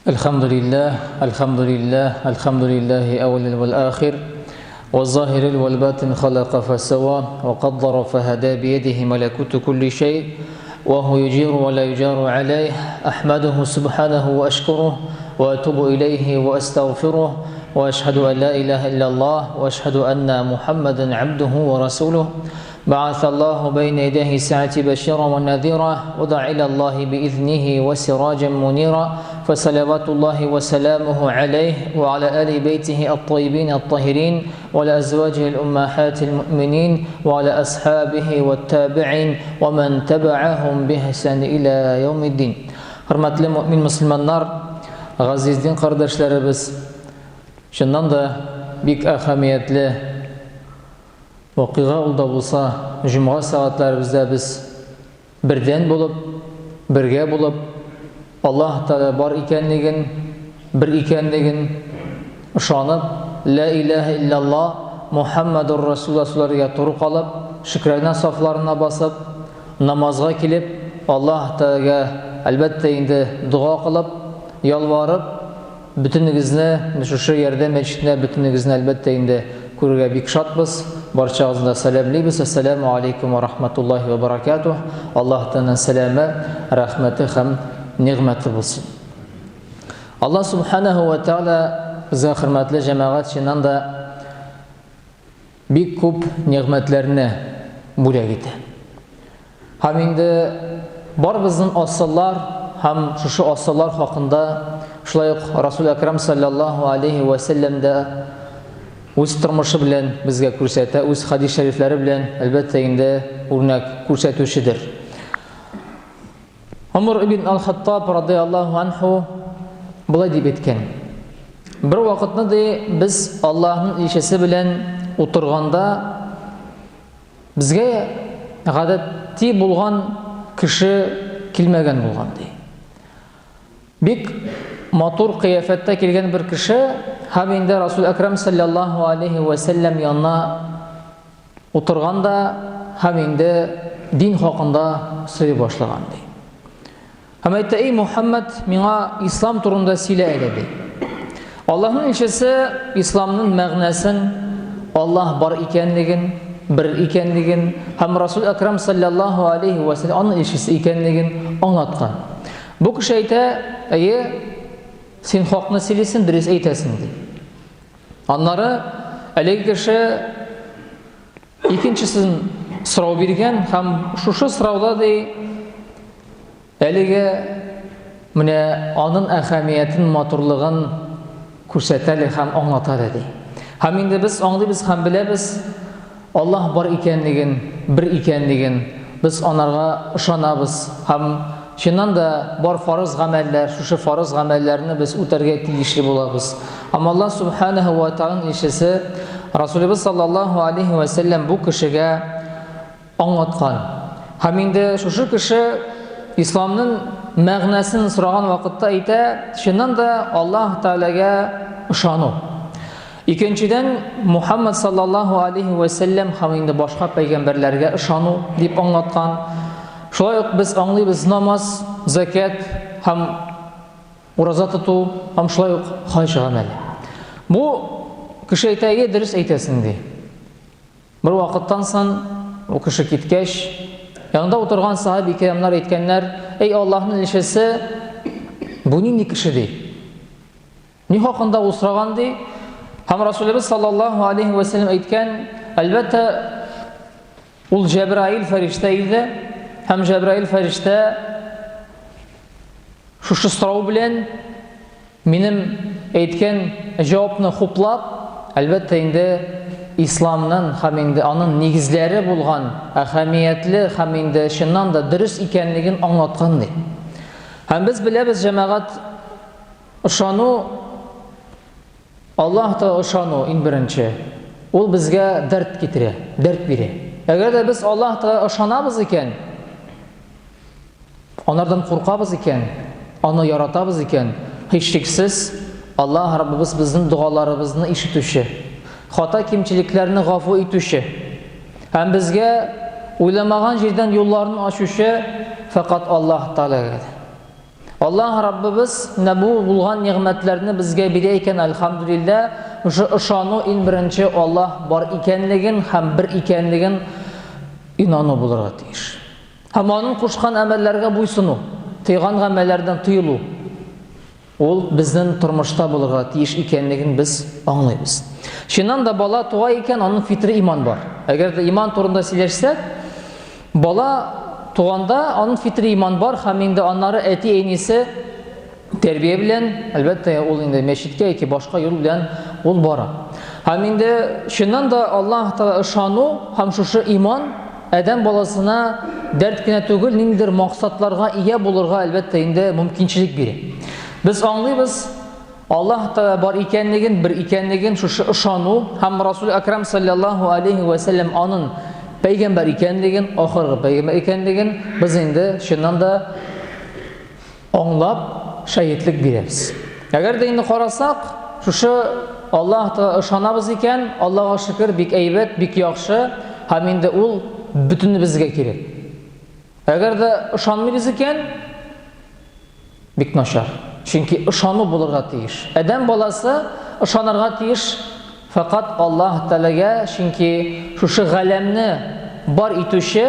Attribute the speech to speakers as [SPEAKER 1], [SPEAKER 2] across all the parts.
[SPEAKER 1] الحمد لله الحمد لله الحمد لله أول والآخر والظاهر والباطن خلق فسوى وقدر فهدى بيده ملكوت كل شيء وهو يجير ولا يجار عليه أحمده سبحانه وأشكره وأتوب إليه وأستغفره وأشهد أن لا إله إلا الله وأشهد أن محمدا عبده ورسوله بعث الله بين يديه الساعة بشيرا ونذيرا ودعا إلى الله بإذنه وسراجا منيرا فصلوات الله وسلامه عليه وعلى آل بيته الطيبين الطاهرين وعلى أزواجه الأمهات المؤمنين وعلى أصحابه والتابعين ومن تبعهم بإحسان إلى يوم الدين Хөрмәтле мөмин мөселманнар, газиз дин кардәшләребез, чыннан да бик әһәмиятле вакыйга ул да булса, җомга сәгатьләребездә без бердән булып, бергә булып, Аллаһ Тәгалә бар икәнлеген, бер икәнлеген ышанып, Лә иләһә илляллаһ, Мухаммадур Расулуллаһ сүзләргә туры калып, шөкрана сафларына басып, намазга килеп, Аллаһ Тәгаләгә, әлбәттә инде, дога кылып, ялварып, бөтенегезне шушы Ярдәм мәчетендә бөтенегезне, әлбәттә инде, күрергә бик шатбыз. Барчагызны да сәламлибез. Әссәләмү алейкум ва рахматуллаһи ва баракатуһ. Аллаһ Тәгаләнең сәламе, рәхмәте һәм нигъмәте булсын. Аллаһ Субханаһу ва Тәгалә безгә, хөрмәтле җәмәгать, чыннан да бик күп нигъмәтләрне бүләк итә. Һәм инде бар безнең асыллар һәм шушы асыллар хакында шулай ук Расул Әкрам саллаллаһу алейхи ва сәлләм дә үз тормышы белән безгә күрсәтә, үз хадис шәрифләре белән, әлбәттә инде, үрнәк күрсәтүчедер. Умар ибн Аль-Хаттаб радияллаһу анху болай дип әйткән. Бер вакытны ди без Аллаһның илчесе белән утырганда безгә гадәти булган кеше килмәгән булган ди. Бик матур кыяфәттә килгән бер кеше һәм инде Расул Әкрам саллаллаһу алейхи ва сәлләм янына Утырган да һәм инде дин хакында сорый башлаган, ди. Һәм әйтте, эй Мухаммад, миңа ислам турында сөйлә әле, ди. Аллаһның илчесе исламның мәгънәсен, Аллаһ бар икәнлеген, бер икәнлеген һәм Расул Әкрам саллаллаһу алейхи ва сәлләм аның илчесе икәнлеген аңлаткан. Бу кеше әйтә, әйе, син хакны сөйлисең, дөрес әйтәсең, ди. Аннары әлеге кеше икенчесен сорау биргән һәм шушы сорауда ди әлеге менә аның әһәмиятен, матурлыгын күрсәтә әле һәм аңлата әле ди. Һәм инде без аңлыйбыз һәм беләбез, Аллаһ бар икәнлеген, бер икәнлеген, без анарга ышанабыз һәм чыннан да бар фарыз гамәлләр, шушы фарыз гамәлләрне без үтәргә тиешле булабыз. Һәм Аллаһ субханаһу ва тааляның илчесе Расулыбыз саллаллаһу алейхи ва сәлләм бу кешегә аңлаткан. Һәм инде шушы кеше исламның мәгънәсен сораган вакытта әйтә, чыннан да Аллаһ Тәгаләгә ышану. Икенчедән, Мухаммад саллаллаһу алейхи вә сәлләм һәм инде башка пәйгамбәрләргә ышану дип аңлаткан. Шулай ук без аңлыйбыз намаз, закят һәм ураза тоту һәм шулай ук хаҗ гамәле. Бу кеше әйтә, әйе, дөрес әйтәсең ди. Бер вакыттан соң ул кеше киткәч, янында утырган сахаби кирамнар әйткәннәр, әй Аллаһның илчесе, бу нинди кеше ди? Ни хакында ул сораган ди? Һәм Расулыбыз саллаллаһу алейхи ва сәлләм әйткән, әлбәттә, ул Җәбраил фәриштә иде, һәм Җәбраил фәриштә шушы сорау белән минем әйткән җавапны хуплап, әлбәттә инде исламның һәм инде аның нигезләре булган әһәмиятле һәм инде чыннан да дөрес икәнлеген аңлаткан ди. Һәм без беләбез, җәмәгать, Ышану, Аллаһ Тәгалә ышану иң беренче. Ул безгә дәрт китерә, дәрт бирә. Әгәр дә без Аллаһ Тәгалә ышанабыз икән, анардан куркабыз икән, аны яратабыз икән, һичшиксез Аллаһ Раббыбыз безнең догаларыбызны ишетүче, хата кимчелекләрне гафу итүче һәм безгә уйламаган җирдән юлларын ачучы фәкать Аллаһ Тәгалә. Аллаһ Раббыбыз менә бу булган нигъмәтләрне безгә бирә икән, әлхәмдүлилләһ, шушы ышану иң беренче Аллаһ бар икәнлеген һәм бер икәнлеген инану булырга тиеш. Һәм аның кушкан әмерләргә буйсыну, тыйган гамәлләрдән тыелу. Ул безнең тормышта булырга тиеш икәнлеген без аңлыйбыз. Чыннан да бала туа икән, аның фитри иман бар. Әгәр дә иман турында сөйләшсәк, бала туганда аның фитри иман бар һәм инде аннары әти-әнисе тәрбия белән, әлбәттә, ул инде мәчеткә яки башка юл белән ул бара. Һәм инде чыннан да Аллаһ Тәгалә ышану һәм шушы иман Адәм баласына дәрт кенә түгел, ниндидер максатларга ия булырга, әлбәттә, инде мөмкинчелек бирә. Без аңлыйбыз, Аллаһ Тәгалә бар икәнлеген, бер икәнлеген, шушы ышану һәм Расул Әкрам саллаллаһу алейхи вә сәлләм анын пәйгамбәр икәнлеген, ахыргы пәйгамбәр икәнлеген без инде чыннан да аңлап шәһитлек бирәбез. Әгәр дә инде карасак, шушы Аллаһ Тәгалә ышанабыз икән, Аллаһга шөкер, бик әйбәт, бик яхшы, һәм инде ул бөтенебезгә кирәк. Әгәр дә ышанмыйбыз икән, бик начар. Чөнки ышану булырга тиеш. Адәм баласы ышанырга тиеш фәкать Аллаһ Тәгаләгә, чөнки шушы галәмне бар итүче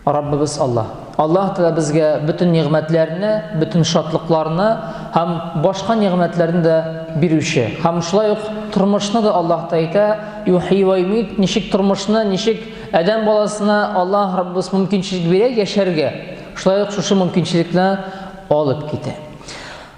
[SPEAKER 1] Раббыбыз Аллаһ. Аллаһ Тәгалә безгә бөтен нигъмәтләрне, бөтен шатлыкларны һәм башка нигъмәтләрне дә бирүче. Һәм шулай ук тормышны да Аллаһ та әйтә, юхи ва юмит, ничек тормышны, ничек адәм баласына Аллаһ Раббыбыз мөмкинчелек бирә яшәргә, шулай ук шушы мөмкинчелекне алып китә.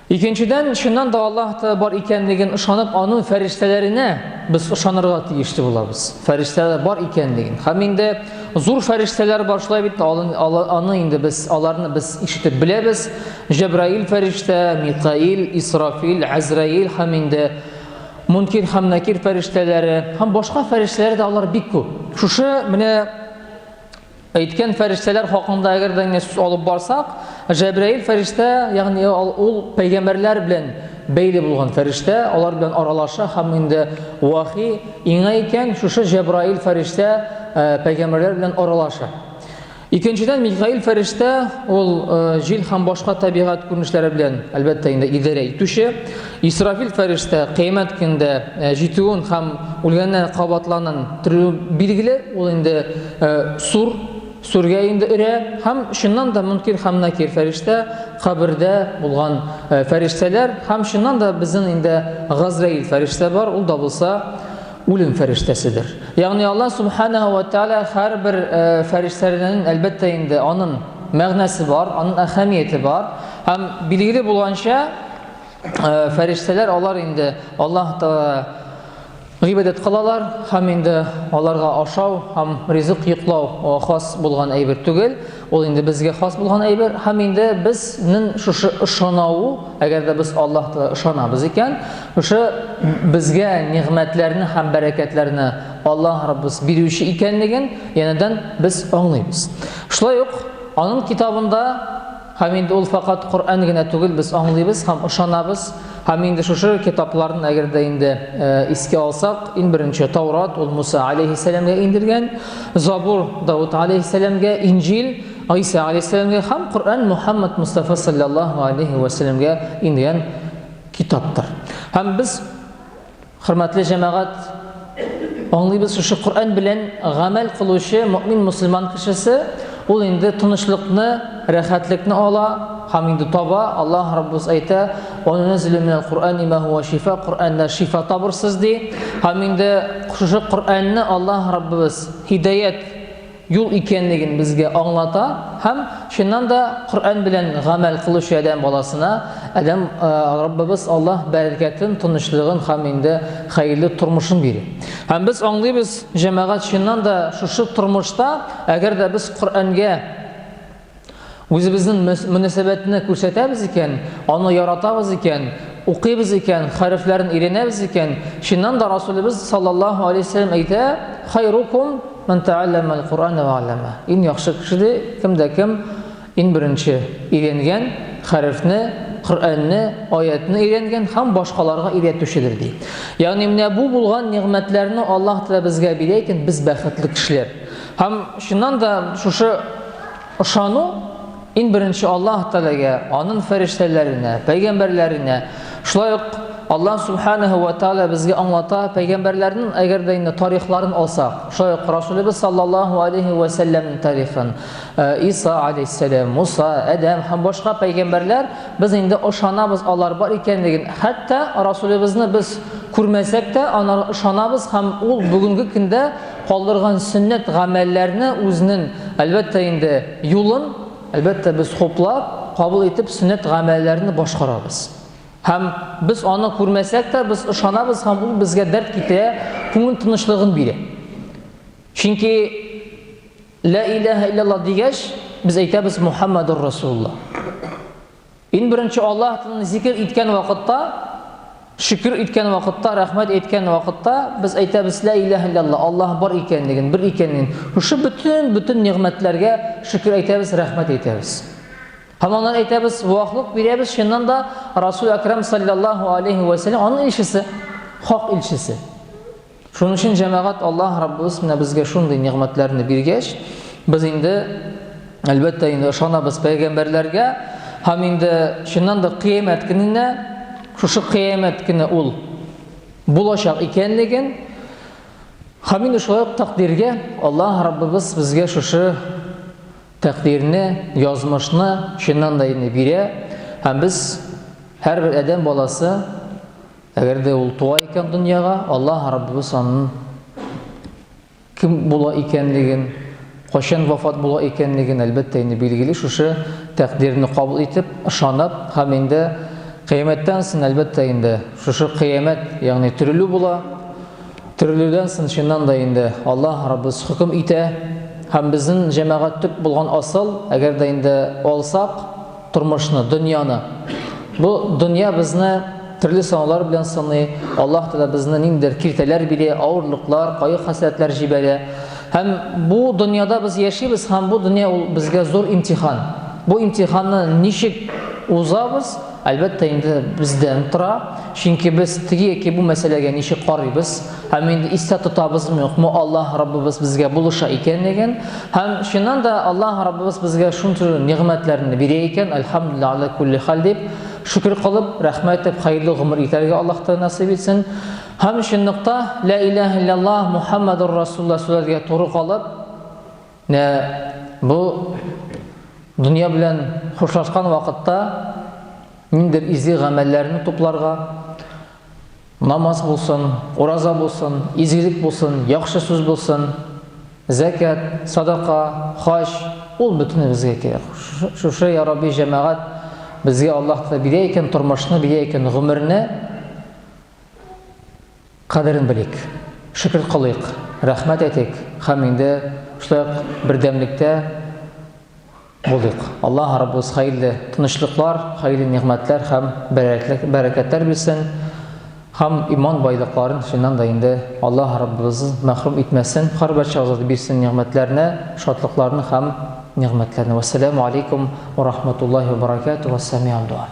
[SPEAKER 1] Икенчедән, чыннан да Аллаһ Тәгалә бар икәнлеген ышанып, аның фәрештәләренә без ышанырга тиешле булабыз. Фәрештәләр бар икәнлеген. Һәм инде зур фәрештәләр бар шулай бит, аны инде без аларны без ишетеп беләбез. Җәбраил фәрештә, Микаил, Исрафил, Әзраил һәм инде Мункир һәм Накир фәрештәләре һәм башка фәрештәләр дә алар бик күп. Шушы менә Әйткән фәрештәләр хакында әгәр дә инде сүз алып барсак, Җәбраил фәрештә, ягъни ул пәйгамбәрләр белән бәйле булган фәрештә, алар белән аралаша һәм инде вахи иңә икән, шушы Җәбраил фәрештә э, пәйгамбәрләр белән аралаша. Икенчедән, Михаил фәрештә ул э, җил һәм башка табигать күренешләре белән, әлбәттә, инде идарә итүче. Исрафил фәрештә кыямәт көндә э, җитүен һәм үлгәннән кабатланын терелү билгеле, ул инде э, сур, сүргә инде өрә һәм чыннан да Мөнкир һәм Накир фәрештә кабердә булган э, фәрештәләр һәм чыннан да безнең инде Газраил фәрештә бар, ул да булса үлем фәрештәседер. Ягъни Аллаһ субханаһу ва тааля һәрбер э, фәрештәләрнең әлбәттә инде аның мәгънәсе бар, аның әһәмияте бар. Һәм билгеле булганча, э, фәрештәләр алар инде Аллаһ Тааля гыйбадәт кылалар һәм инде аларга ашау һәм ризык йоклау хас булган әйбер түгел. Ул инде безгә хас булган әйбер һәм инде безнең шушы ышанаву, әгәр дә без Аллаһ Тәгалә ышанабыз икән, шушы безгә нигъмәтләрне һәм бәрәкәтләрне Аллаһ Раббыбыз бирүче икәнлеген янәдән без аңлыйбыз. Шулай ук аның китабында Һәм инде ул фәкать Коръән генә түгел, без аңлыйбыз һәм ышанабыз. Һәм инде шушы китапларны әгәр дә инде э, искә алсак, иң беренче Таурат ул Муса алейһиссәламгә индергән, Забур Давыд алейһиссәламгә, Инҗил Гыйса алейһиссәламгә һәм Коръән Мухаммад Мустафа саллаллаһу алейһи вә сәлләмгә ингән китаптыр. Һәм без Хөрмәтле җәмәгать, аңлыйбыз, шушы Коръән белән гамәл кылучы мөмин мусульман кешесе ул инде тынычлыкны, рәхәтлекне ала һәм инде таба. Аллаһ Раббыбыз әйтә: "Ва нуназзилу минал Куръани ма хуа шифа" Коръәндә шифа табырсыз ди. Һәм инде шушы Коръәнне Аллаһ Раббыбыз һидаят юл икәнлеген безгә аңлата һәм чыннан да Коръән белән гамәл кылучы адәм баласына адәм э, Раббыбыз Аллаһ бәрәкәтен, тынычлыгын һәм инде хәерле тормышын бирә. Һәм без аңлыйбыз, җәмәгать чыннан да шушы тормышта, әгәр дә без Коръәнгә Үзебезнең мөнәсәбәтне күрсәтәбез икән, аны яратабыз икән, укыйбыз икән, хәрефләрен өйрәнәбез икән, чыннан да Расулыбыз саллаллаһу алейһи вәсәлләм әйтә, хайрукум ман тәалләмәл Куръана ва аллама. Иң яхшы кеше ди, кем дә кем иң беренче өйрәнгән хәрефне, Коръәнне, аятны өйрәнгән һәм башкаларга өйрәтүчедер ди. Ягъни менә бу булган нигъмәтләрне Аллаһ Тәгалә безгә бирә икән, без бәхетле кешеләр. Һәм чыннан да шушы ышану. Иң беренче Аллаһ Тәгаләгә, аның фәрештәләренә, пәйгамбәрләренә, шулай ук Аллаһ Субханаһу ва Тааля безгә аңлата, пәйгамбәрләрнең әгәр дә инде тарихларын алсак, шулай ук Расулыбыз саллаллаһу алейхи ва сәлләмнең тарихын, Иса алейхиссәлам, Муса, Адәм һәм башка пәйгамбәрләр, без инде ышанабыз алар бар икәнлеген. Хәтта Расулыбызны без күрмәсәк тә, анарга ышанабыз һәм ул бүгенге көндә калдырган сөннәт гамәлләрне үзенең, әлбәттә инде, юлын, әлбәттә, без хуплап, кабул итеп, сөннәт гамәлләрне башкарабыз. Һәм без аны күрмәсәк тә, без ышанабыз һәм ул безгә дәрт китерә, күңел тынычлыгын бирә. Чөнки Лә иләһә илляллаһ дигәч, без әйтәбез Мухаммадур Расулуллаһ. Иң беренче Аллаһ Тәгаләне зикер иткән вакытта, шөкер иткән вакытта, рәхмәт әйткән вакытта без әйтәбез лә иләһә илляллаһ, Аллаһ бар икәнлеген, бер икәнлеген. Шушы бөтен бөтен нигъмәтләргә шөкер әйтәбез, рәхмәт әйтәбез. Һәм аннан әйтәбез, гуаһлык бирәбез, чыннан да Расул Әкрәм саллаллаһу алейхи ва сәлләм аның илчесе, хак илчесе. Шуның өчен, җәмәгать, Аллаһ Раббыбыз менә безгә шундый нигъмәтләрне биргәч, без инде әлбәттә инде ышанабыз пәйгамбәрләргә һәм инде чыннан да кыямәт көненә, шушы кыямәт көне ул булачак икәнлеген һәм инде шулай ук тәкъдиргә Аллаһ Раббыбыз безгә шушы тәкъдирне, язмышны чыннан да инде бирә һәм без һәрбер адәм баласы Әгәр дә ул туа икән дөньяга, Аллаһ Раббыбыз аның кем була икәнлеген, кайчан вафат була икәнлеген, әлбәттә, инде билгели, шушы тәкъдирне кабул итеп, ышанып һәм инде кыямәттән соң, әлбәттә, инде шушы кыямәт, ягъни терелү була. Терелүдән соң чыннан да инде Аллаһ Раббыбыз хөкем итә һәм безнең җәмәгать төп булган асыл, әгәр дә инде алсак, тормышны, дөньяны. Бу дөнья безне төрле сынаулар белән сыный. Аллаһ Тәгалә безне ниндидер киртәләр бирә, авырлыклар, кайгы-хәсрәтләр җибәрә. Һәм бу дөньяда без яшибез, һәм бу дөнья ул безгә зур имтихан. Бу имтиханны ничек узабыз, әлбәттә инде бездән тора. Чөнки без теге яки бу мәсьәләгә ничек карыйбыз, Һәм инде истә тотабызмы, юкмы Аллаһ Раббыбыз безгә булыша икәнлеген. Һәм чыннан да Аллаһ Раббыбыз безгә шундый нигъмәтләрне бирә икән, әлхәмдүлилләһ аля кулли хәл дип, шөкер кылып, рәхмәт итеп, хәерле гомер итәргә Аллаһ Тәгалә насыйп итсен. Һәм чынлыкта лә илаһә илляллаһ Мухаммадур Расулуллаһ сүзләргә туры калып, менә бу дөнья белән хушлашкан вакытта ниндидер изге гамәлләрне тупларга, Намаз булсын, ураза булсын, изгелек булсын, яхшы сүз булсын, зәкят, садака, хаҗ, ул бөтенебезгә кирәк. Шушы, я Рабби, җәмәгать, безгә Аллаһ Тәгалә бирә икән тормышны, бирә икән гомерне, кадерен белик, шөкер кылыйк, рәхмәт әйтик һәм инде шулай ук бердәмлектә Булыйк. Аллаһ Раббыбыз хәерле тынычлыклар, хәерле нигъмәтләр һәм бәрәкәтләр бирсен. Һәм иман байлыкларын чыннан да инде Аллаһ Раббыбыз мәхрүм итмәсен. Һәрбарчагызга бирсен нигъмәтләрне, шатлыкларны һәм нигъмәтләрне. Вәссәламу алейкум ва рахматуллаһи ва баракатуһу. Вәссәми'у дуа.